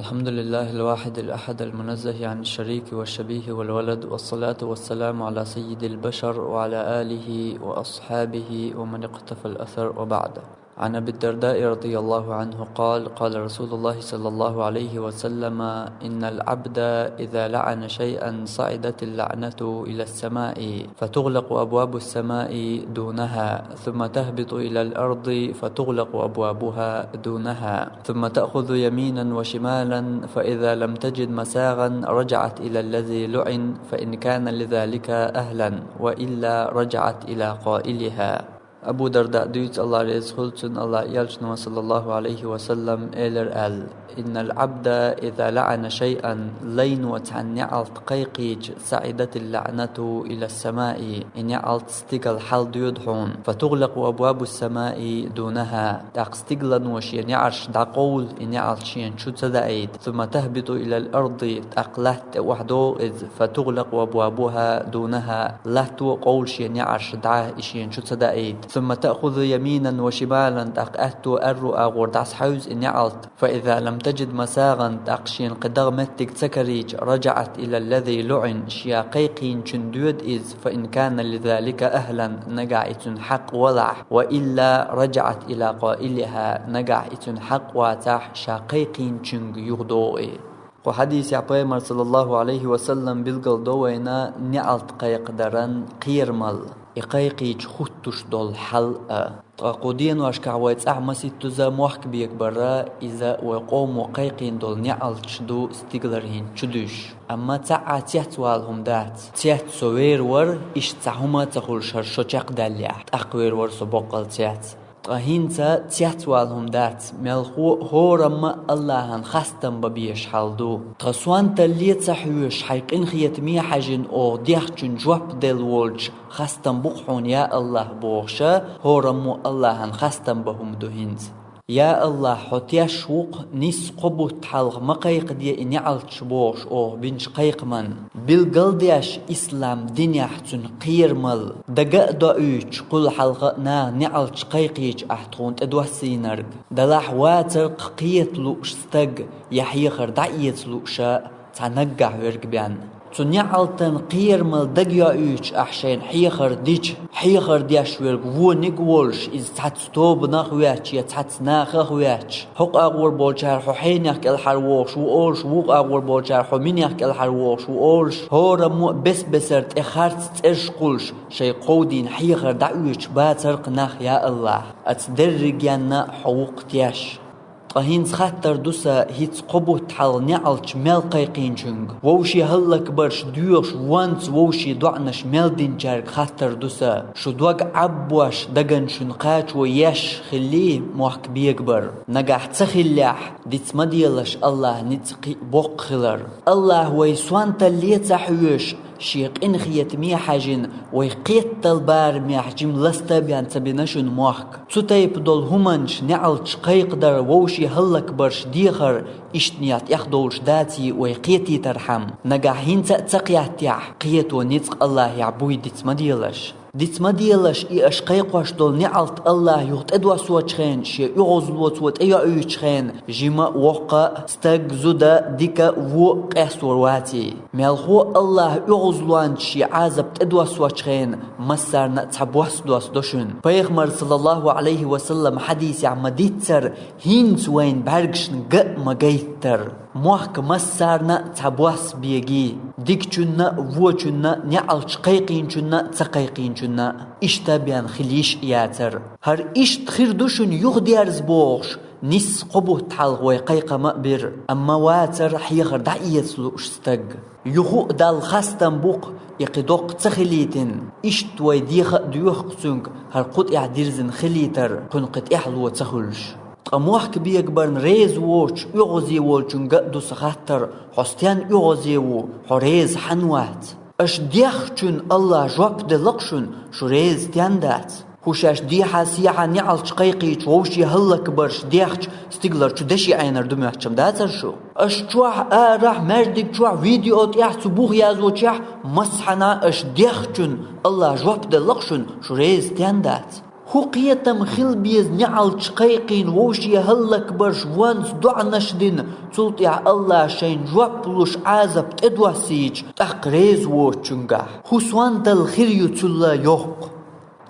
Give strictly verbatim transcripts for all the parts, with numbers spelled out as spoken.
الحمد لله الواحد الأحد المنزه عن الشريك والشبيه والولد، والصلاة والسلام على سيد البشر وعلى آله وأصحابه ومن اقتفى الأثر، وبعد. عن أبي الدرداء رضي الله عنه قال: قال رسول الله صلى الله عليه وسلم: إن العبد إذا لعن شيئا صعدت اللعنة إلى السماء فتغلق أبواب السماء دونها، ثم تهبط إلى الأرض فتغلق أبوابها دونها، ثم تأخذ يمينا وشمالا، فإذا لم تجد مساغا رجعت إلى الذي لعن، فإن كان لذلك أهلا، وإلا رجعت إلى قائلها. Абу Дарда дуьйцу, Аллах реза хуьлда цунна, Аллах элчано, саллаллаху алейхи ва саллам, элира аьлла: «إن العبد إذا لعن شيئا», лайно цхьана неӀалт кхайкхийча, «صعدت اللعنة إلى السماء», и неӀалт стигала хьалдоьду хьуна, «فتغلق أبواب السماء دونها», тӀаккха стигалано шен неӀарш дӀакъовла, и неӀалт шена чу ца даийта, «ثم تهبط إلى الأرض», тӀаккха латта тӀе охьадогӀу иза, «فتغلق أبوابها دونها», латто а къовла шен неӀарш дӀа, и шена чу ца даийта, «ثم تأخذ يمينا وشمالا», тӀаккха аьтту аьрру агӀор дӀасахьаьвза и неӀалт, «فإذا لم تجد مساغا», тӀаккха шена кхин дагӀа меттиг ца карийча, «رجعت إلى الذي لعن», шея кхайкхийначунна доьду иза, «فإن كان لذلك أهلا», нагахь и цуьнан хьакъ валахь, «وإلا رجعت إلى قائلها», нагахь и цуьнан хьакъ вацахь, ша кхайкхийначуьнга юхадогӀу и. Кху хьадисехь Пайхамар, саллаллаху алейхи ва саллам, билгалдо вайна неӀалт кхайкхадаран кхерамал, и кхайкхийча хӀуттуш долу хьал а. Ткъа кху деношкахь вай цӀахь масийттаза мохк бегабара, иза вай къомо кхайкхийна долу неӀалташ ду стигалара хӀинца чудуьйш. Амма цхьа а цецвала хӀума дац. Цец со вер вара, иштта цхьа хӀума а ца хуьлуш, хӀара шо чекхдаьллехь, тӀаккха вер вара со боккъал цец. Ткъа хӀинца цецвала хӀума дац, мелхо а хӀораммо а Аллахьан хастам бан безаш хьал ду. Тхан сонталле а ца хьоьжуш, хьайн къинхетаме хьаьжжина оха дехначун жоп делла волчу хастам бу-кх хьуна, я Аллахь, бохуша, хӀораммо а Аллахьан хастам бан хӀума ду хӀинца. Я Аллахь, хьо теш ву-кх, нисса кхо бутт хьалха ма кхайкхаде и неӀалташ бохуш оха бинчу кхайкхаман. Билгалдеш ислам динехь цуьнан кхерамал, дага а доуьйтуш, кхул хьалха а наха неӀалташ кхайкхийча ахь тхуна тӀедоссийнарг. Делахь вацар-кх кхета лууш стаг я хьехар дӀаэца лууша цхьа наггахь верг бен. Цу неӀалтан кхерамал дага йоуьйтуш ахь шайна хьехар дича, хьехар деш верг вониг а волуш, иза цхьацца тобанах а ветташ я цхьацца нахах а ветташ, хӀокху агӀор болчара хьо хьенех кӀелхьара вогӀуш ву олуш, вукху агӀор болчара хьо минех кӀелхьара вогӀуш ву олуш, хӀораммо а бес-бесара тӀе харц цӀераш кхуллуш, шайн кховдийна хьехар дӀаоьцуш бацар-кх нах, я Аллахь, оцу дерригенна хьо ву-кх теш. Ткъа хӀинца хаттар ду сан хӀинца кхо бутт хьалха неӀалташ мел кхайкхийначуьнга, вовшийн хӀаллакбарш доьхуш, вонца вовшийн доӀанаш мел динчаьрга хаттар ду сан. Шу дог Ӏаббош, дагана шуна кхачо еш хиллий мохк бегабар. Нагахь ца хиллехь, диц ма делаш Аллахьан ницкъ кхин а боккха хилар. Аллахь вай сонталле а ца хьоьжуш, шен къинхетаме хьаьжжина, вай кхетадала барамехь жима ласта а бен ца бина шуна мохк. Цу тайпа долу хӀуманаш, неӀалташ кхайкхадар, вовшийн хӀаллакбарш дехар, иштта нийят тӀехдовлуш даций вай кхетийтархьама. Нагахь хӀинца а ца кхеттехь, кхето ницкъ Аллахьехь буй, диц ма делаш. Диц ма делаш, и аша кхайкхош долу неӀалт Аллахь юха тӀедоссочу хенахь, шен оьгӀазло цо тӀейоуьйтучу хенахь, жима а, воккха а, стаг, зуда, дика а, вон а къестор ваций. Мелхо а Аллахь оьгӀазлонца шен Ӏазап тӀедоссочу хенахь, массарна а цхьа бос доссадо шуна. Пайхамар, саллаллаху алейхи ва саллам, хьадисехь ма-дийццара, хӀинца вайна бӀаьргашна ган а ма гайттара. Мохк массарна а цхьа бос бегий, дикачунна а, вочунна а, неӀалташ кхайкхийначунна а, ца кхайкхийначунна а. Иштта бен хила йиш а яцара. ХӀара иштта хир ду шуна юхадерза бохуш, нисса кхо бутт хьалха вай кхайкхам а бира, амма вацара хьехар дӀаэца лууш стаг. Юха а Далла хастам бу-кх, и кхин доккха ца хилийтина. Иштта вай деха а доьху-кх цуьнга, хӀара кху тӀехь дирзина хилийтар, кхуьнан кхин тӀаьхьало ца хуьлуш. Ткъа мохк бегабарна реза воцучу оьгӀазе волчуьнга а ду сан хаттар: хьо стенна оьгӀазе ву, хьо реза хьанна вац? Аша дехначунна Аллахь жоп делла-кх шуна, шу реза стенна дац? ХӀун шаьш дехьа-сехьа неӀалташ кхайкхийча, вовшийн хӀаллакбарш дехча, стигалара чу деши Ӏенар ду моьттуш-м дацара шу? Аша чохь, арахь, маьждиг чохь, видео тӀехь, цу бух яздечохь, массанхьа аша дехначунна Аллахь жоп делла-кх шуна, шу реза стенна дац? Кхы кхетам хила беза неӀалташ кхайкхийна, вовше хӀаллакбараш вонца доӀанаш дина, цул тӀехьа АллахӀа шайна жоп луш Ӏазап тӀедоссийча, тӀаккха реза воцучунгахь. ХӀусондала хир ю цул йоккха.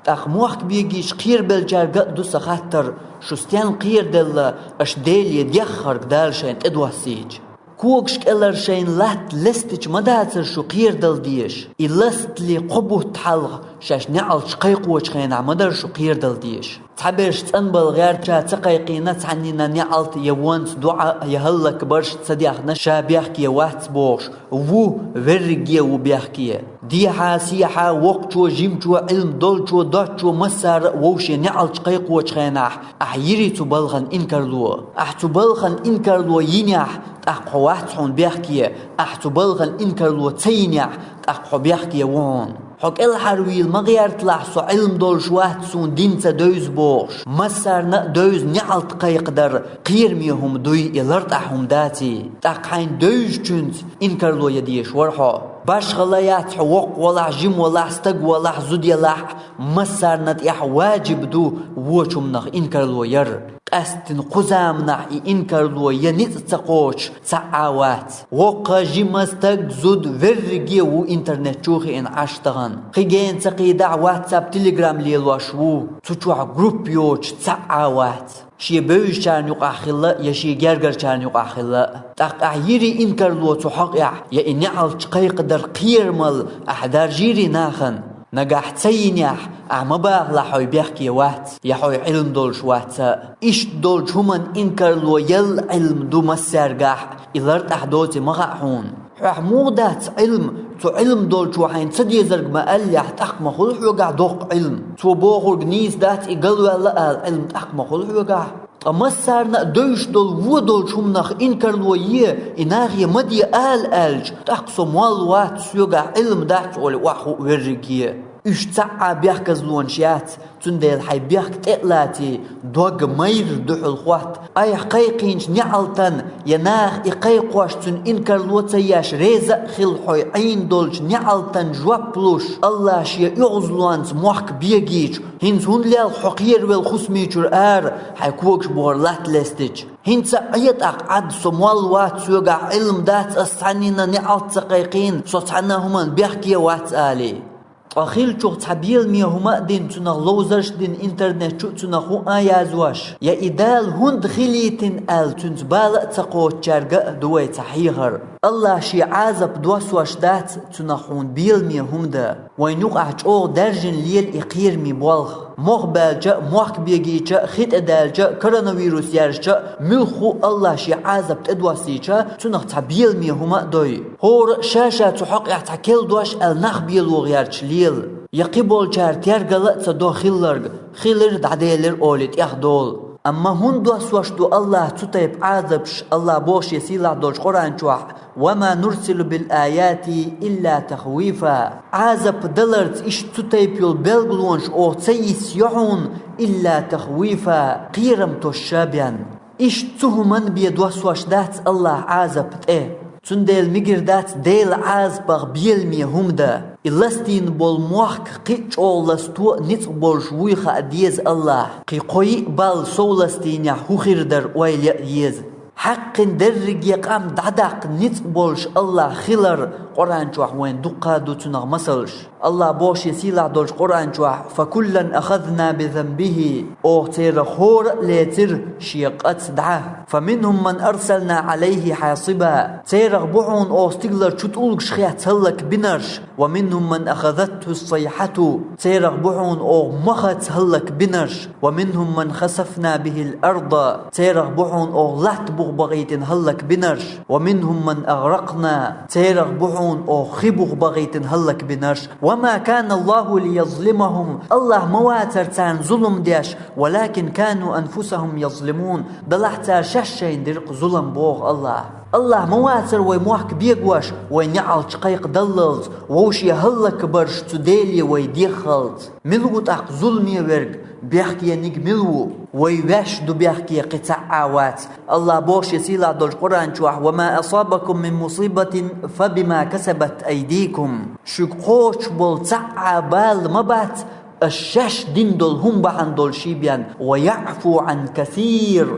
ТӀаккха мохк бегийча кхерабеллачаьрга а ду сан хаттар: шу стенна кхераделла аша Деле деххарг Дала шайна тӀедоссийча? Когаш кӀелара шайна латта лестича ма дацара шу кхерадала дезаш. И ластале кхо бутт хьалха шаьш неӀалташ кхайкхочу хенахь ма дара шу кхерадала дезаш. Цхьаберш цӀанбала гӀертача ца кхайкхийна цхьаннена неӀалт я вонца доӀа, я хӀаллакбараш ца дехна, ша бехке вац бохуш, ву, верриге а ву бехке. Дехьа, сехьа, воккхачо, жимачо, Ӏилма долчо, доцчо, массара а вовше неӀалташ кхайкхочу хенахь, ахьа йирий цу балхана инкарло? Ахьа цу балхана инкарло йинехь, тӀаккха хьо вац хьуна бехке, ахьа цу балхана инкарло ца йинехь, тӀаккха хьо бехке ву хьуна. Хьо кӀелхьарвийла ма гӀерталахь, со Ӏилма долуш вац, суна дин ца девза бохуш. Массарна а девза неӀалт кхайкхадар кхераме хӀума дуй, и лартӀахь хӀума даций? ТӀаккха хьайна девзачуьнца инкарло ян дезаш вара хьо. Башхала яц хьо воккха валахь, жима валахь, стаг валахь, зуда ялахь, массарна тӀехь важиб ду вочу хӀуманах инкарло яр. Къаьсттина кху заманахь и инкарло ян ницкъ ца кхочуш цхьа а вац. Воккха, жима, стаг, зуда, верриге а ву интернет чу хиъна Ӏаш тахана. Кхин гена ца кхийдахь, WhatsApp, Telegram лелош ву. Цу чохь группа йоцуш цхьа а вац. Шен бевзачарна юкъахь хилла а, я шен гергарчарна юкъахь хилла а. ТӀаккха ахьа йирий инкарло цу хьокъехь, я и неӀалташ кхайкхадар кхерамал ахьа даржийрий нахана? Нагахь ца йинехь, ахьа ма бахалахь хьо бехке вац, я хьо Ӏилма долуш вац а. Иштта долчу хӀуманна инкарло ял Ӏилма ду массаьргахь, и лартӀахь доций ма хаьа хьуна. Хьоьгахь муха дац Ӏилма? Цу Ӏилма долчо хьайна ца дезарг ма аьллехь, тӀаккха ма хуьлу хьоьгахь доккха Ӏилма. Цо бохург нийса дац, и галваьлла ала Ӏилма тӀаккха ма хуьлу хьоьгахь. Ткъа массарна а девзаш долу вон долчу хӀуманах инкарло е, и нахе ма де ала аьлча, тӀаккха со молла вац, соьгахь Ӏилма дац олий охьахуу верриге. Уьш цхьа а бехказлонаш яц, цундела хьайн бехк тӀе а лаций, дог майрра дуьхьал хӀотта. Айхьа кхайкхийначу неӀалтан, я наха и кхайкхош цуьнан инкарло ца еш, реза а хила хьо Ӏийна долчу неӀалтан жоп луш, АллахӀа шен оьгӀазлонца мохк бегийча, хӀинца хӀунда лелха хьо кхеравелла хӀусаме чуьра ара, хьайн когаш бухара латта лестича? ХӀинца а Ӏе тӀаккха Ӏад, со молла вац, соьгахь Ӏилма дац, ас цхьаннена неӀалт ца кхайкхийна, со цхьанна а хӀуманна бехке вац алий. Ткъа хиллачух цхьа беламе хӀума а дина, цунах ловзарш а дина, интернет чу а цунах хӀуъа а яздеш, я и Дала хӀунда хилийтина аьлла, цуьнца бала а ца кхочучаьрга а ду вай цхьа хьехар. АллахӀа шен Ӏазап доссош дац цунах хьуна беламе хӀума дан. Вайна юкъахь чӀогӀа даьржина лела и кхераме болх. Мох баьлча а, мохк бегийча а, хи тӀедаьлча а, коронавирус яьржача а, муьлхха а АллахӀа шен Ӏазап тӀедоссийча, цунах цхьа беламе хӀума а дой. ХӀора а ша-ша цу хьокъехь цхьа кел дош аьлла нах бело гӀерташ лела. Я кхиболчара тергал а ца до хилларг, хилира, дӀаделира олий тӀехдолу. Амма хӀунда доссош ду АллахӀа цу тайпа Ӏазапаш? АллахӀа боху шен сийлахь долчу Къуръан чохь: «Ва ма нурсилу бил аяти илла тахвифа». Ӏазап даларца иштта цу тайпа йолу белгалонаш оха ца йиссайо хьуна, илла тахвифа, кхерам тосуш а бен. Иштта цу хӀуманна бен доссош дац АллахӀа Ӏазап тӀе. Цундела мегар дац Делан Ӏазапах беламе хӀума дан. И ластийна болу мохк кхин а чӀогӀа ласто а ницкъ болуш вуй хаа деза АллахӀа. Кхин кхо-йиъ балла сов ластийнехь хӀун хир дара ойла ян а еза. Хьаккхин дерриге къам дӀадаккха ницкъ болуш АллахӀ хилар Къуръан чохь вайна дуккха а ду цунах масалш. АллахӀа боху шен сийлахь долчу Къуръан чохь: «Фа куллан ахазна би занбихи». Оха церах хӀора а лецира шен къаца дӀа. «Фа минхум ман арсална Ӏалайхи хьасиба». Церах бу хьуна оха стигалара чу тӀулгаш хецна хӀаллакбинарш. «Ва минхум ман ахазатху ссайхьату». Церах бу хьуна оха махаца хӀаллакбинарш. «Ва минхум ман хасафна бихил арда». Церах бу хьуна оха латта буха бахийтина хӀаллакбинарш. «Ва минхум ман агъракъна». Церах бу хьуна оха хи буха бахийтина хӀаллакбинарш. «Ва ма кана Аллаху лиязлимахум». АллахӀ ма вацара царна зулам деш, «валакин кану анфусахум язлимун». Делахь цара шаьш шайна дира-кх зулам, боху АллахӀа. АллахӀ ма вацара вай мохк бегош, вай неӀалташ кхайкхадаллалц, вовше хӀаллакбарш цу Деле вай деххалц. Мила ву тӀаккха зуламе верг, бехкениг мила ву? Вай ваьш ду бехке, кхин цхьа а вац. АллахӀа боху шен сийлахь долчу Къуръан чохь: «Ва ма асабакум мин мусибатин фа бима касабат айдикум». Шуьга кхочуш болу цхьа а бала ма бац, Аш шаьш дина долу хӀума бахьана долуш бен, ва яӀфу Ӏан касир,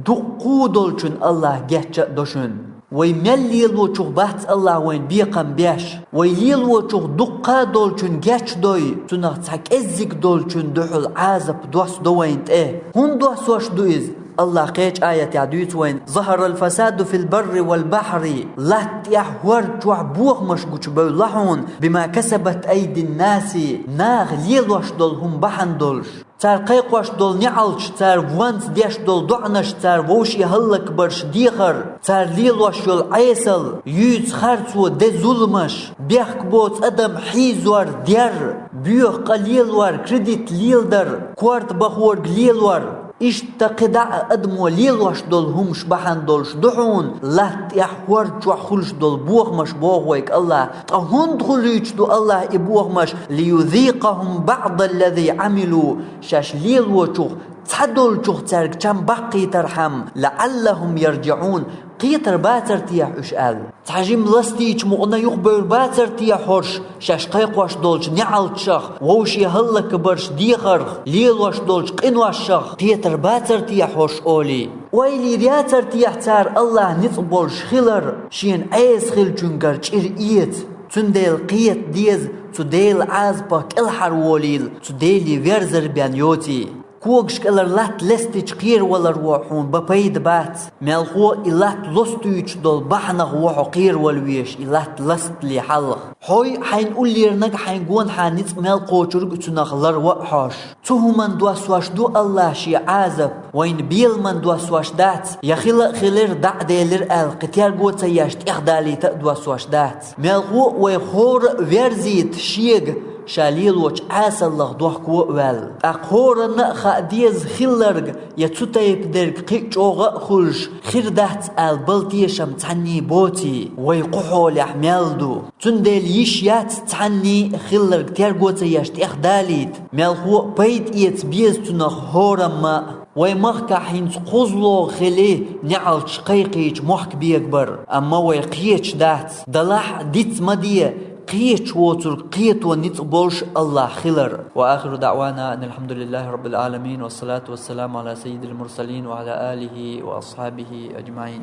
дуккха долчун Аллах гечдо шуна. Вай мел лелочух бац Аллах вайна бекхам беш. Вай лелочух дуккха долчун гечдой, цунах цхьа кӀеззиг долчун дуьхьал Ӏазап доссадо вайна тӀе. ХӀунда доссош ду иза? Аллах кхечу аятехь дуьйцу вайна: «Захарал фасаду фил барри вал бахьри». Латта тӀехь, хӀорда чохь бохамаш гучубевлла хьуна, «бима касабат айдин наси», наха лелош долу хӀума бахьана долуш. Цара кхайкхош долу неӀалташ, цара вонца деш долу доӀанаш, цара вовшийн хӀаллакбарш дехар, цара лелош йолу Ӏесал, юьйцу харцо, де зуламаш, бехк боцу адам хьийзор, дер, боьха къа лелор, кредит леладар, корта бахорг лелор. Иштта кхидӀа а адамо лелош долу хӀумаш бахьана долуш ду хьуна, латта тӀехь, хӀорда чохь хуьлуш долу бохамаш, боху вайга Аллах. Ткъа хӀунда хуьлуьйтуш ду Аллах и бохамаш? «Лиюзикъахум баъдаллази Ӏамилу», шаьш лелочух цхьадолчух цаьрга чам баккхийтархьама, «лаӀаллахум ярджиӀун», кхетар бацар техьа уьш аьлла. Цхьа жима ластийча мукъана юхабевр бацар техьа хӀорш, шаьш кхайкхош долчу неӀалташах, вовшийн хӀаллакбарш дехарх, лелош долчу къиношах кхетар бацар техьа хӀорш олий? Ойла йийр яцар техьа цара Аллах ницкъ болуш хилар, шена Ӏеса хиллачуьнгара чӀир эца. Цундела кхета деза, цу Делан Ӏазапах кӀелхьарволийла, цу Деле верзар бен йоций. Когаш кӀелара латта лестича кхеравалар ву хьуна бан пайда бац. Мелхо и латта лостуьйтуш долу бахьанах ву хьо кхеравала везаш, и латта ластале хьалха. Хьой, хьайн уллерниг, хьайн гонахьа ницкъ мел кхочург цунах ларва а хьош. Цу хӀуманна доссош ду Аллах шен Ӏазап, вайна беламан доссош дац, я хила а хилира, дӀа а делира аьлла, кхин терго ца еш, тӀехдалийта а доссош дац. Мелхо а вай хӀора а верзийта шега, ша лелочу Ӏесаллах дохко а ваьлла. ТӀаккха хӀоранна а хаа деза хилларг, я цу тайпа дерг кхин а чӀогӀа а хуьлуш, хир дац аьлла бала тешам цхьанний боций, вай кху хьолехь мел ду. Цундела йиш яц цхьанний а хилларг терго ца еш тӀехдалийта. Мелхо а пайда эца беза цунах хӀорамма а. Вай махкахь хӀинца кхозлагӀа хили, неӀалташ кхайкхийча мохк бегабар, амма вай кхеташ дац. Делахь а диц ма де, кхеташ воцург кхето ницкъ болуш Аллах хилар. Ва ахиру даъвана анил хьамдулиллахи раббил Ӏаламин, вассалату вассаламу Ӏала саййидил мурсалин ва Ӏала алихи ва асхьабихи аджмаин.